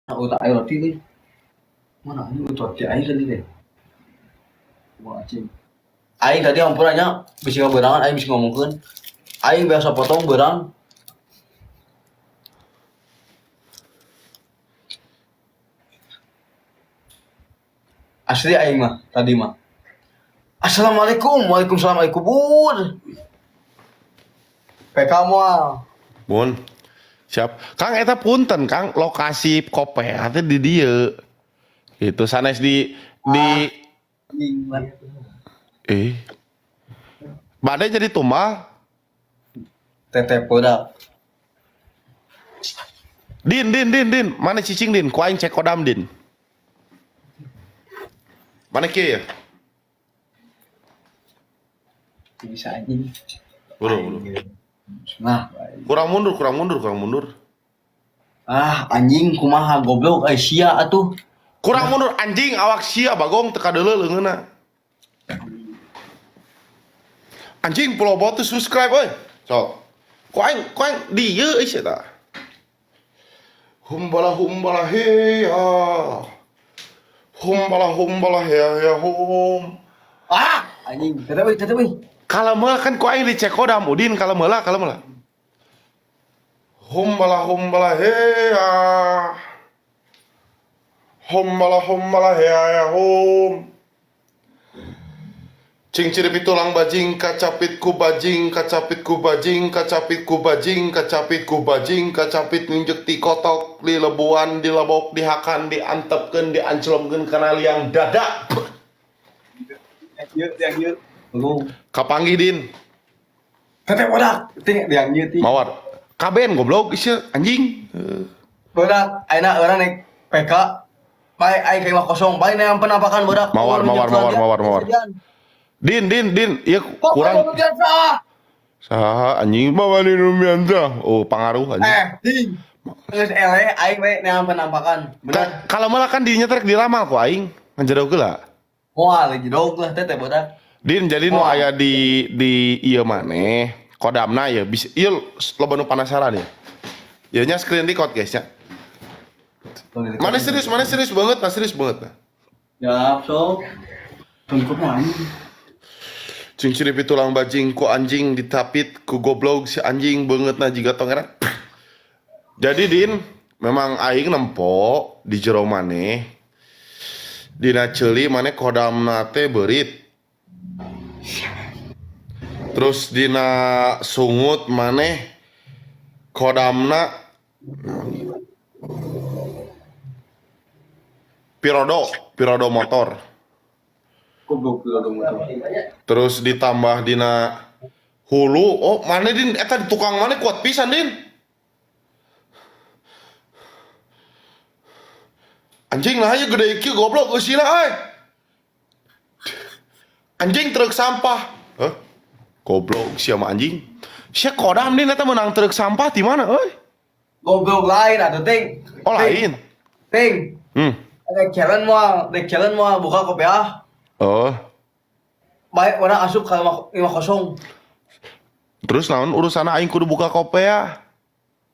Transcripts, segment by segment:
Utak air roti nih. Mana ini utak roti aing tadi deh. Wah, anjing. Aing tadi ampun nya bisa ngaberangan aing bisa ngomongkeun. Aing biasa potong berang. Asli aing mah tadi mah. Assalamualaikum, waalaikumsalam aing kubur. PK moal. Mun. Siap. Kang eta punten Kang, lokasi kopea teh di dieu. Itu sanes di eh. Bade jadi tumbal. Tetep bodak. Din din din din, mana cicing din? Ku aing cek kodam din. Mana kieu ya? Bisa anjing. Buru buru. Nah, Kurang mundur, kurang mundur, kurang mundur. ah anjing kumaha goblok eh sia atuh. Kurang mundur anjing awak sia bagong teka deuleu leungeunna. Anjing pulau batu subscribe euy. Sok. Ku aing dieu euy sia tah. Humbala humbala heya. Humbala humbala heya heya hum. Ah anjing tetep euy tetep euy. Kalau mah kan ku aing dicek kodam Udin kalau meula kalau meula. Humbala humbala heya. Humbala humbala heya heya hum. Cing ciripit tulang bajing kacapit ku bajing kacapit ku bajing kacapit ku bajing kacapit ku bajing kacapit nginjek ti kotok di lebuan dilebok dihakan diantepkeun dianclomkeun kana liang dada. Ieu yang ieu. Bagong. Kapanggih din. Tetep bodak ting yang ieu ting. Mawar. Kaben goblok isia anjing. Bodak ayeuna urang naik PK. Bae aing ka imah kosong, bae neang penampakan bodak. Mawar mawar mawar mawar mawar. Din din din, ieu kurang saha anjing bawa di Rumianta. Oh, pangaruh anjing. Eh, ding. Geus eleh aing we neang penampakan. Bener. Kalau malah kan dinya trek diramal ku aing, ngejero geula. Moal lagi dog lah teteh bodak. Din jadi nu aya di ieu maneh, kodamna ya bisa ieu loba nu penasaran ya. Ieu nya screen record guys ya. Mana serius banget, nah serius banget nah. Ya, sok. Tungkupnya anjing. Cing ciripit tulang bajing ku anjing ditapit ku goblok si anjing banget nah jiga tongeran. Jadi Din, memang aing nempo di jero maneh. Dina ceuli maneh kodamna teh beurit. Terus dina sungut maneh kodamna pirodo, pirodo motor. Goblok pirodo motor. Terus ditambah dina hulu, oh maneh Din eta di tukang maneh kuat pisan Din. Anjing nah ieu gede kieu goblok eusina euy. Anjing truk sampah. Hah? Goblok sia mah anjing. Sia kodam Din eta meunang truk sampah di mana euy? Goblok lain atuh ting. Oh lain. Ting. Rek challenge moal, rek challenge moal buka kopi ah. Oh. Baik orang asup ka 5-0. Terus naon urusan aing kudu buka kopea?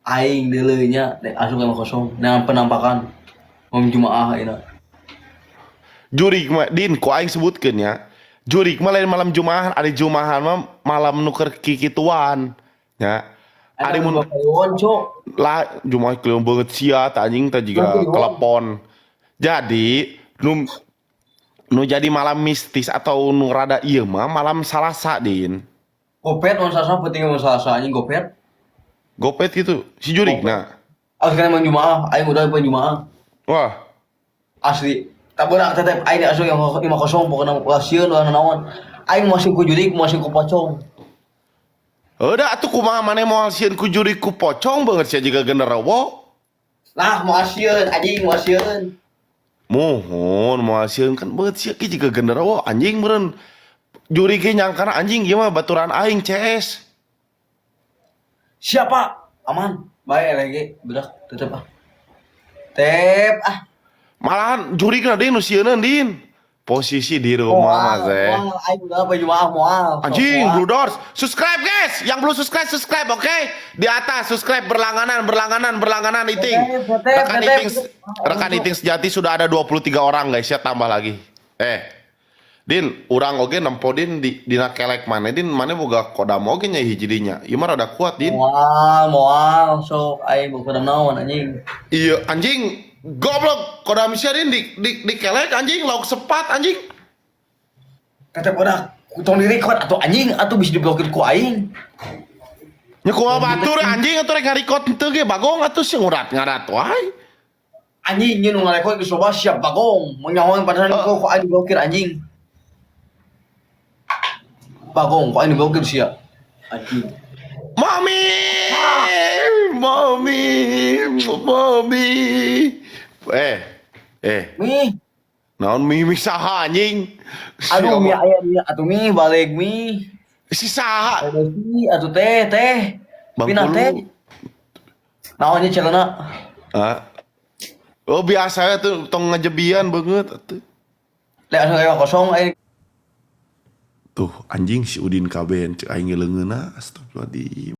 Aing deuleu nya rek asup 5-0 dengan penampakan Mom Jumaah ayeuna. Jurik mah Din ku aing sebutkeun nya. Jurik mah lain malam Jumahan, ari Jumahan mah malam nu keur kikituan nya. Ari mun lah Jumaah keuleum beungeut sia tah anjing teh jiga telepon. Jadi nu jadi malam mistis atau nu rada ieu mah malam Salasa Din. Gopet mun Salasa penting mun Salasa anjing gopet. Gopet gitu si jurik nah. Asli kan emang Jumaah, aing udah poe Jumaah. Wah. Asli. Tak berak tetep aing asup yang 5-0 pokona ulah sieun ulah nanaon. Aing masih ku jurik, masih ku pocong. Udah atuh kumaha maneh moal sieun ku jurik ku pocong beungeut sia jiga genderowo. Lah moal sieun anjing moal sieun. Muhun moal sieun kan beungeut sia ki jiga genderowo anjing meureun. Jurik ge nyangkana anjing ieu mah baturan aing CS. Siapa? Aman. Bae lagi berak tetep ah. Tep ah. Malahan jurigna deui nu sieuneun Din. Posisi di rumah mah teh. Moal, aing udah apa Jumaah moal. Sok Anjing, moal. Blue Doors. Subscribe, guys. Yang belum subscribe, subscribe, oke? Di atas subscribe, berlangganan, berlangganan, berlangganan Iting. PT, Rekan PT. Iting, rekan Iting sejati sudah ada 23 orang, guys, ya, tambah lagi. Eh. Din, urang oge nempo Din di dina kelek maneh, Din, maneh boga kodam oge nya hiji dinya. Ieu mah rada kuat, Din. Moal, moal, sok aing boga naon, anjing. Iya, anjing, goblok kodam sia, Din, di kelek, anjing, lauk sepat, anjing. Kata bodak, tong di record atuh, anjing, atuh bisa diblokir ku aing. Nya kumaha batur, anjing, atuh rek ngarecord henteu ge bagong atuh sih ngurat ngarat wae. Anjing, nyeun nu ngarecord geus loba, siap bagong. Mun nyahoan padahal Oh. kok ku aing diblokir, anjing. Bagong, ku aing diblokir sia. Anjing. Mami, mami, mami. Eh, eh, Mi, naon mi, mi saha, anjing? Aduh, mi aya mi atuh, mi balik mi. Si saha? Ada si atuh, teh, teh. Pindah Bangkulu. teh. Naonnya celana? Ah. Oh, biasa tuh tong ngejebian banget atuh. Lek anu aya kosong aing. Tuh anjing si Udin KB cek aing leungeunna, astagfirullahaladzim.